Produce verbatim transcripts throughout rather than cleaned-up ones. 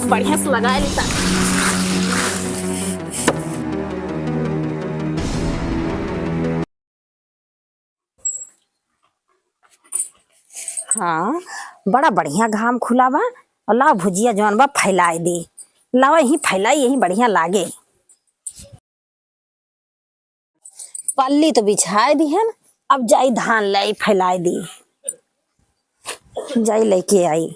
बढ़िया से लगाए लेता। हाँ, बड़ा बढ़िया घाम खुला बा। और लाओ भुजिया जौन बा फैलाए दी, लाओ यहीं फैलाई, यहीं बढ़िया लागे। पल्ली तो बिछाए दिहन, अब जाई धान लाई फैलाए दी, जाई लेके आई।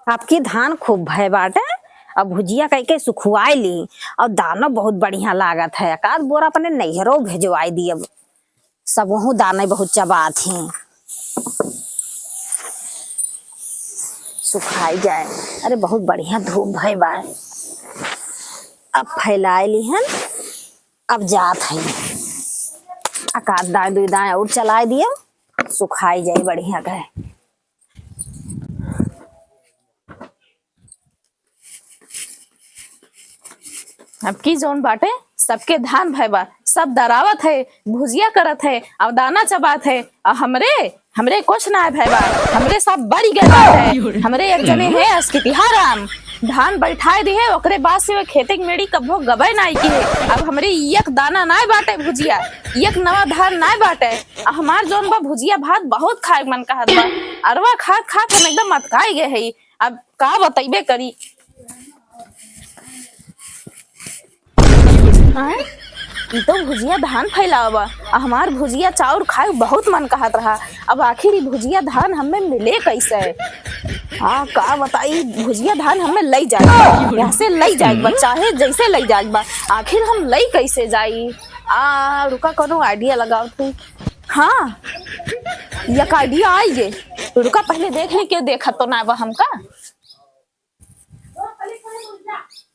आपकी धान खूब भय बाटे, अब भुजिया कइके सुखवाए ली, और दानो बहुत बढ़िया लागत है। एकाध बोरा अपने नैहरो भेजवाए दी, अब सब वहूँ दाने बहुत चबात हैं, सुखाई जाए। अरे बहुत बढ़िया धूप भय बा, अब फैलाए ली हन, अब जात है, एकाध दाए दुई दाए और चलाए दिया, सुखाई जाए बढ़िया गए। अब की जौन बाटे, सबके धान भय बा, सब दरावत है, भुजिया करत है, और दाना चबात है, और हमरे, हमरे कुछ ना भय बा, हमरे सब बरी गए बाटे। हमरे एक जने है अस्कितिहा राम, धान बैठाए दिहे, ओकरे बाद से वे खेते के मेड़ी कभो गबे नाई की है। अब हमरे एक दाना नाई बाटे भुजिया, एक नवा धान नाई बाटे। आ हमार जौन बा भुजिया भात बहुत खाए के मन कहत बा, अरवा खात खात हम एकदम अतकाई गए है। अब का बतइबे करी। आय, ई तो भुजिया धान फैलावा बा, आ हमार भुजिया चाउर खाए बहुत मन कहत रहा। अब आखिर ई भुजिया धान हमें मिले कैसे? हाँ, का बताई, भुजिया धान हमें लई जाए, यहाँ से लई जाए बा, चाहे जैसे लई जाए बा, आखिर हम लई कैसे जाई? आ, रुका, कोनो idea लगाओ तू। हाँ, एक idea आई गे, रुका, पहले देख ली, क्यों देखत तो ना बा हमका।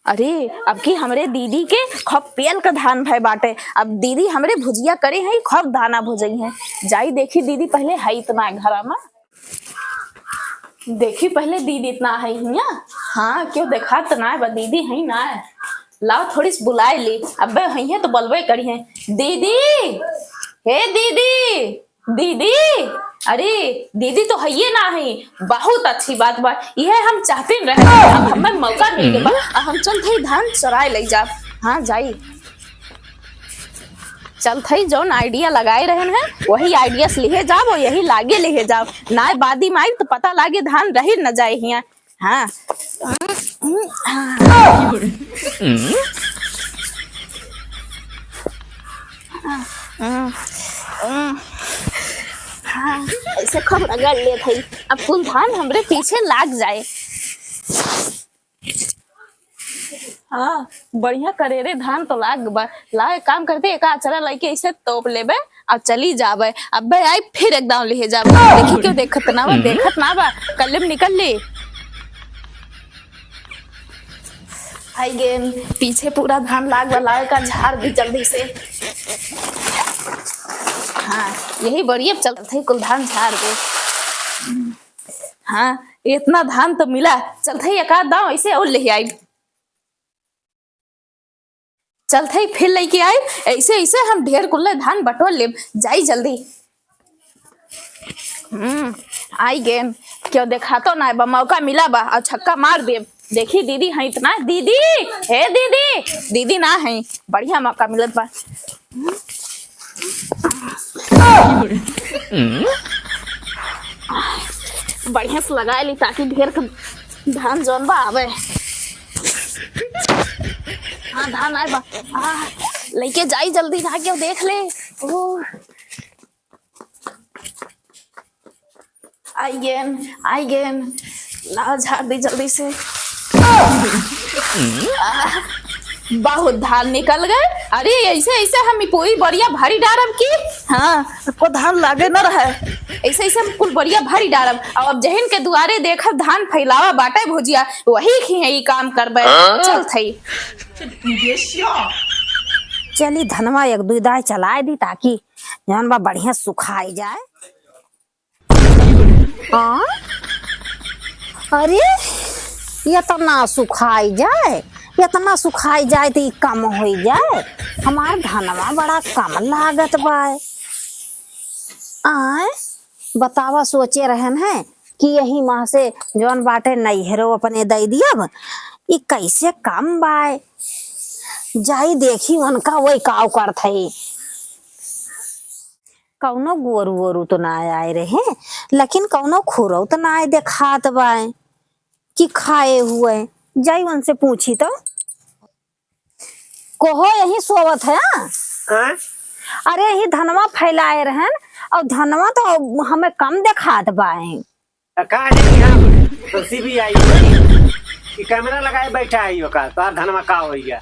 अरे, अब की हमरे दीदी के खूब पेल के धान भय बाटे। अब दीदी हमरे भुजिया करे हैं, खूब दाना भुजई हैं। जाई देखी दीदी पहले है इतना घरा में। देखी पहले दीदी इतना है हिया। हाँ, क्यों देखात ना बा, दीदी है ना। लाओ थोड़ी सी बुलाए ली, अबे है तो बोलबे करी है। दीदी, हे दीदी, दीदी, अरे दीदी तो हइये ना है, बहुत अच्छी बात बा, यह हम चाहते रहे, अब हमें मौका मिल गया बा, अब हम चलत हई धान चराए लई जाब। हाँ जाई, चलत हई जौन idea लगाए रहन है वही idea से लिहे जाब और यही लागे लिहे जाब, नाय बादी माई तो पता लागे धान रही न जाए हिया। हाँ। हाँ, ऐसे खूब रगड़ लेत हई। अब कुल धान हमरे पीछे लाग जाए। हाँ, बढ़िया करेरे धान तो लाग बा। ला, एक काम करते, एका अचरा लइके ऐसे तोप लेबे। अब चली जाबे, अब्बे आई फिर एक दाव लिहे जाबे। देखी क्यों देखत ना बा, देखत ना बा, कल्ले में निकल ले। आई गेन, पीछे पूरा धान लाग बा, लाग का झाड़ दी जल्दी से। हाँ, यही बढ़िया, चलत है कुल धान झाड़ दे। हाँ, इतना धान तो मिला, चलत है एक आध दाव ऐसे और ले आई। चलत हई फिर लइके आई, ऐसे, ऐसे हम ढेर कुल्ले धान बटोर लेब। जाई जल्दी। हम्म, आई गेन, क्यों देखातो ना बा, मौका मिला बा, और छक्का मार देब। देखी दीदी हैं इतना, दीदी, हे दीदी, दीदी ना हैं, बढ़िया मौका मिलत बा। बढ़िया से लगाए ली ताकि ढेर क-, धान जौन बा आवे। हाँ, धान आए बा। हाँ, लइके जाई जल्दी, ना केहू देख ले। ओ। आई गेन, आई गेन। ला, झाड़ दी जल्दी से। आह, बहुत धान निकल गए। अरे, ऐसे, ऐसे हम ई पूरी बढ़िया भरी डारब की? हाँ, को धान लागे न रहे। ऐसे, ऐसे हम कुल बढ़िया भरी डारब। अब, अब जहिन के दुआरे देखब धान फैलावा बाटे भुजिया, वही खिहे ई काम करबे। हाँ? चलत हई। चली धनवा एक दुई दाई चलाए दी, ताकि जौन बा बढ़िया सुखाई जाए। हाँ? अरे, इतना सुखाई जाए, इतना सुखाई जाए तो ई कम होई जाए। हमार धनवा बड़ा कम लागत बा। आय, बतावा, सोचे रहन है कि यही माह से जौन बाटे नैहरो अपने दइ दियब। ई कैसे कम बाय, जाई देखी उनका वही काव करत है। कौनो गोरू वोरू तो ना आए रहे, लेकिन कौनो खुरौ तो ना आए देखात बाय कि खाए हुए। जाई उनसे पूछी तो। कोहो यही सोवत है, हाँ? हाँ? अरे, यही धनवा फैलाए रहन और धनवा तो हमें कम देखात बाए। तो का जानी हम, तो सीबीआई कि कैमरा लगाए बैठा है यो का, तोहार धनवा का होइगा?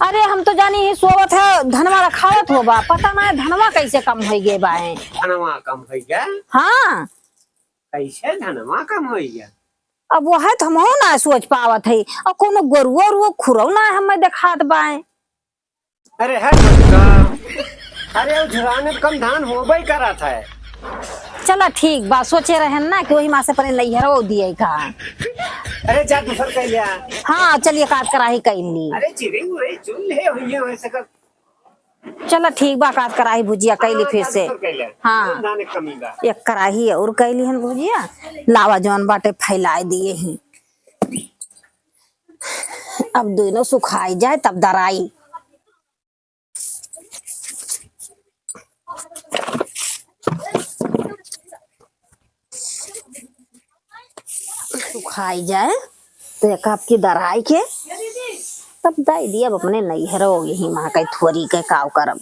अरे, हम तो जानी ही सोवत है, धनवा रखावत होबा, पता ना है धनवा कैसे कम होई गे बाए। धनवा कम होइगा? हाँ। कैसे धनवा कम होइगा? अब वह तो हमहू ना सोच पावत है, और कोनो गोरुआ उरुआ खुरौ ना हमें देखात बाए। अरे हट बच्चा, अरे वो झुराने में कम धान होबे करत है। चला ठीक बा, सोचे रहन ना कि वही माँ से अपने नैहरो दिए का। अरे जा दूसर कह लिया। हाँ, चलिए, काट कराही कइली। अरे चिड़ी उड़ी चुन ले हुई है वैसे कर। चला ठीक बा, काट कराही भुजिया कइली हाँ, फिर जा से। दूसर कह लिया। हाँ। कौन धान एक कमी बा? एक कराही और कइली हन भुजिया, लावा जौन बाटे फैलाए दिए ही। अब दोनों सुखाई जाए तब दराई। सुखाई जाए तो एक आपकी दराई के तब दइ दियब अपने नैहरो, यही माँ के थोरी के काव करब।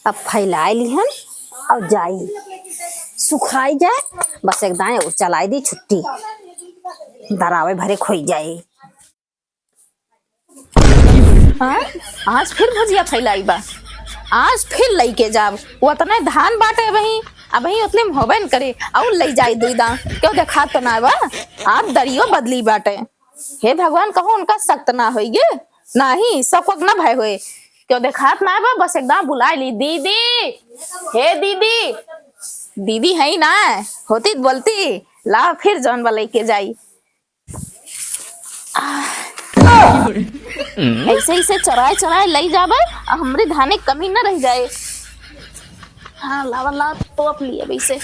अब फैलाए लिहन और जाई सुखाई जाए, बस एक दाएं और चलाई दी छुट्टी, दरावे भरे खोई जाए। हाँ? आज फिर भुजिया फैलाई बा, आज फिर लइके जाब। वो अतने धान बाटे अबही, अबही उतने में होबे न करे, और लइ जाई दुई दां। क्यों देखात तो ना बा? आप दरियो बदली बाटे। हे भगवान, कहूँ उनका सख्त ना होई गे, नाही सक वक ना भय होए। क्यों देखात ना बा, बस एकदम बुलाए ली, "दीदी, हे दीदी।" दीदी है ही ना, होती तो बोलती, ला फिर जौन बा लइके जाई। आह। ऐसे, ऐसे चराए, चराए लई जाबे, आ हमरे धाने कमी न रह जाए। हाँ, लावा, ला, तोप ली अब ऐसे।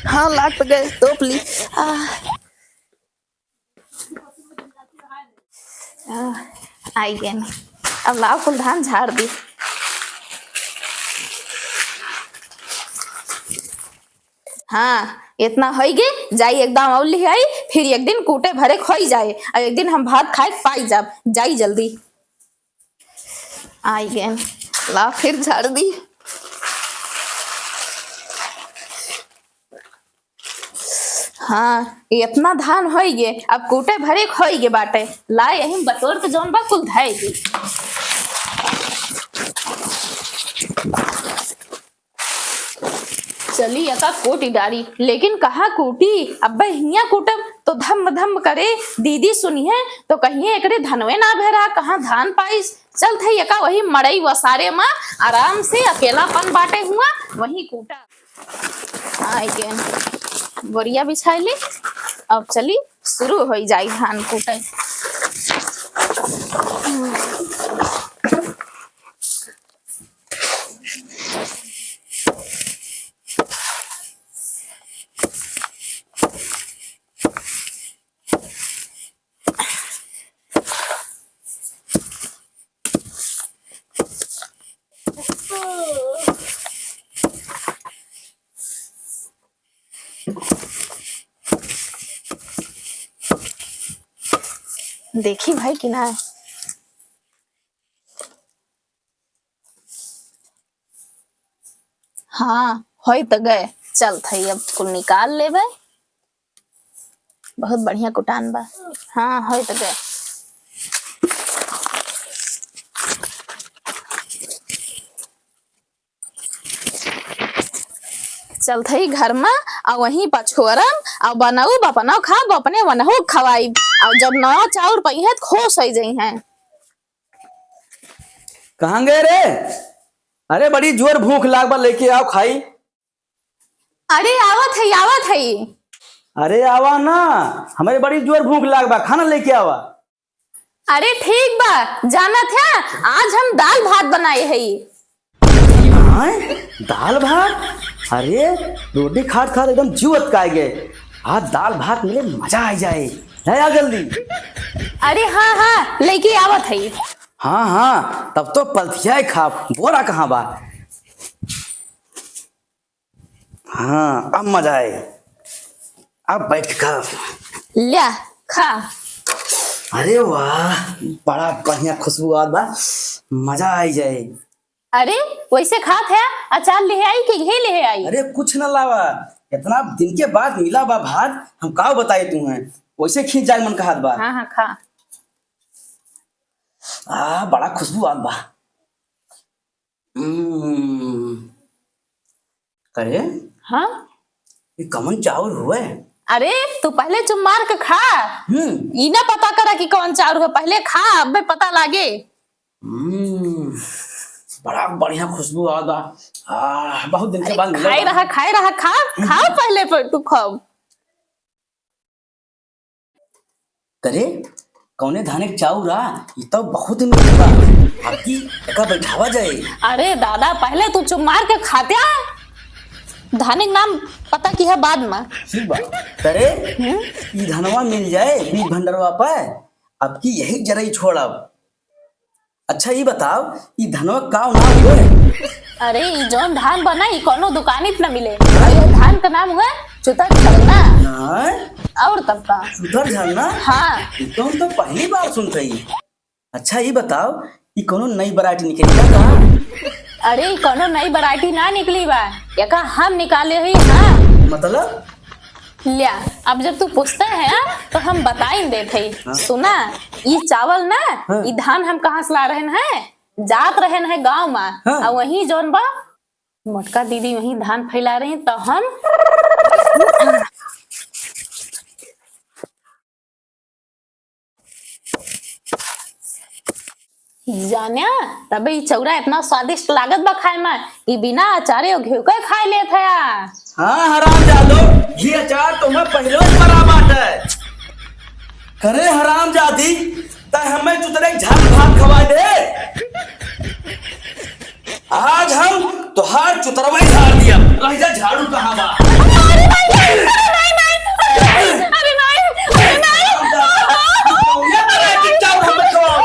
हाँ, लाग तो गए, तोप ली। आह। आह, आई गए। अब लाव कुल धान झाड़ दी। हाँ, इतना होई गे, जाई एकदम और लिहाई, फिर एक दिन कूटे भरे खोई जाए, और एक दिन हम भात खाए पाई जाब, जाई जल्दी। आई गए, ला फिर झाड़ दी। हाँ, इतना धान होई गे, अब कूटे भरे खोई गे बाटे, ला यही बटोर के जौन बा कुल धाई दी। चली एका कूटी डारी, लेकिन कहाँ कूटी? अब्बे हियाँ कूटब तो धम धम करे, दीदी सुनिहे तो कहिए एकरे धनवे ना भरा, कहाँ धान पाइस। चलत है एका वही मड़ई वसारे मा आराम से अकेलापन बाटे हुआ, वही कूटा। आइके बोरिया बिछाई ली, अब चली शुरू होई जाई धान कूटे। देखी भाई कि ना। हाँ, होई त गए। चलत हई, अब कुल निकाल लेबे। बहुत बढ़िया कुटान बा। हाँ, होई त गए। चलत हई घर मा, आ वहीं पछोरम, आ बनऊ बपनऊ खाब, अपने वनहू खवाइब। आ जब नवा चाउर पइहें, त खुश होइ जइहें। कहाँ गए रे? अरे, बड़ी जोर भूख लाग बा, लेके आव, खाई। अरे, आवत हई, आवत हई। अरे, आवा ना, हमरे बड़ी जोर भूख लाग बा, खाना लेके आवा। अरे, ठीक बा, जानत है, आज हम दाल भात बनाए हई। आय, दाल भात? अरे, रोटी खात खात एकदम जीव अतकाय गए। आज दाल भात मिले, मजा आ जाए। ले आ जल्दी। अरे हाँ हाँ, लेके आवत है। हाँ हाँ, तब तो पलथिया ही खा। बोरा कहाँ बा? हाँ, अब मजा आए। अब बैठ खा। ल्या, खा। अरे वाह, बड़ा बढ़िया खुशबू आवत बा, मजा आई जाए। अरे, वैसे खात है, अचार लिहे आई कि घी लिहे आई? अरे, कुछ न लावा, इतना दिन के बाद मिला बा भात, हम का बताई तुम्हें, वैसे खींच जाए मन कहत बा। हाँ हाँ, खा। आ, बड़ा खुशबू आवत बा। हम्म। करे? हाँ? ये कमन चाउर हुए? अरे, तू पहले चुप मार के खा। हम्म। ई ना पता करा कि कौन चाउर है, पहले खा, अबे पता लागे। हम्म, बड़ा बढ़िया खुशबू आवत बा। आ, बहुत दिन के बाद मिला खाए बा। रहा, खाए रहा, खा, हम्म। खा पहले, पर तू खाओ। करे, कौने धाने के चाउर आ? ई तो बहुत ही मीठ बा। आपकी एका बैठावा जाए। अरे दादा, पहले तू चुप मार के खात्या। धाने के नाम पता किहा बाद में। ठीक बा। करे, हम्म? ई धनवा मिल जाए बीज भंडरवा पे, आपकी यही जरई छोड़ब। अच्छा, ई बताओ, ई धनवा का नाम हुए? अरे, ई जौन धान बा ना, ई कौनो दुकानी पे ना मिले। और ये धान का नाम हुए चुतर झरना। हाँ? और तब का? चुतर झरना? हाँ। ई तो हम तो पहली बार सुनत हई। अच्छा, ई बताओ, ई कौनो नई variety निकली बा का? अरे, ई कौनो नई variety ना निकली बा, एका हम निकाले हई, हाँ। मतलब? ल्या, अब जब तू पूछते है, तो हम बताइन देत हई। हाँ। सुना, ई चावल ना, हाँ। ई धान हम कहाँ से ला रहेन है? जात रहेन है गाँव में, हाँ। और वहीं जौन बा, मोटका दीदी वहीं धान फैला रही, तो हम जान्या, तबे ई चौरा इतना स्वादिष्ट लागत बा खाए में, ई बिना अचारे और घिउ के खाए लेत है। हाँ, हरामजादो, घी अचार तो मैं पहले ही परा बाटे। करे हरामजादी, तै हमें चुतरे झाड़ भात खवाए दे। आज हम तोहार चुतरवा ही झाड़ दिया। रह जा, झाड़ू कहाँ बा? अरे नहीं, नहीं, अरे नहीं, नहीं, अरे नहीं, अरे नहीं, अरे नहीं। कौन है तेरा कि चाउर हमें खवाओ?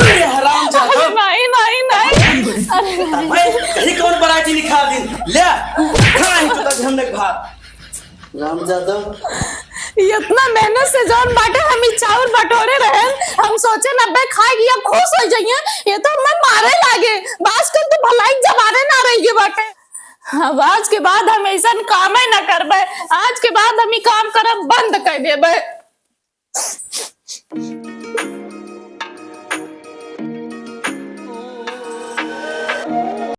अरे हरामजादा। अरे नहीं, नहीं, नहीं। अरे नहीं। भाई, कहीं कौन variety निकाल दी? ले, खा ही चुतर झरना के भात। राम यादव। इतना मेहनत से जौन बाटे हम ई चाउर बटोरे रहेन, हम सोचे न अबे खाए कि अब खुश हो जाइए, ये तो हमें मारे लागे। आजकल तो भलाई के जमाने ना रह गए बाटे। अब आज के बाद हम ऐसन कामे ना करबे, आज के बाद हम ई काम करब बंद कर देबे।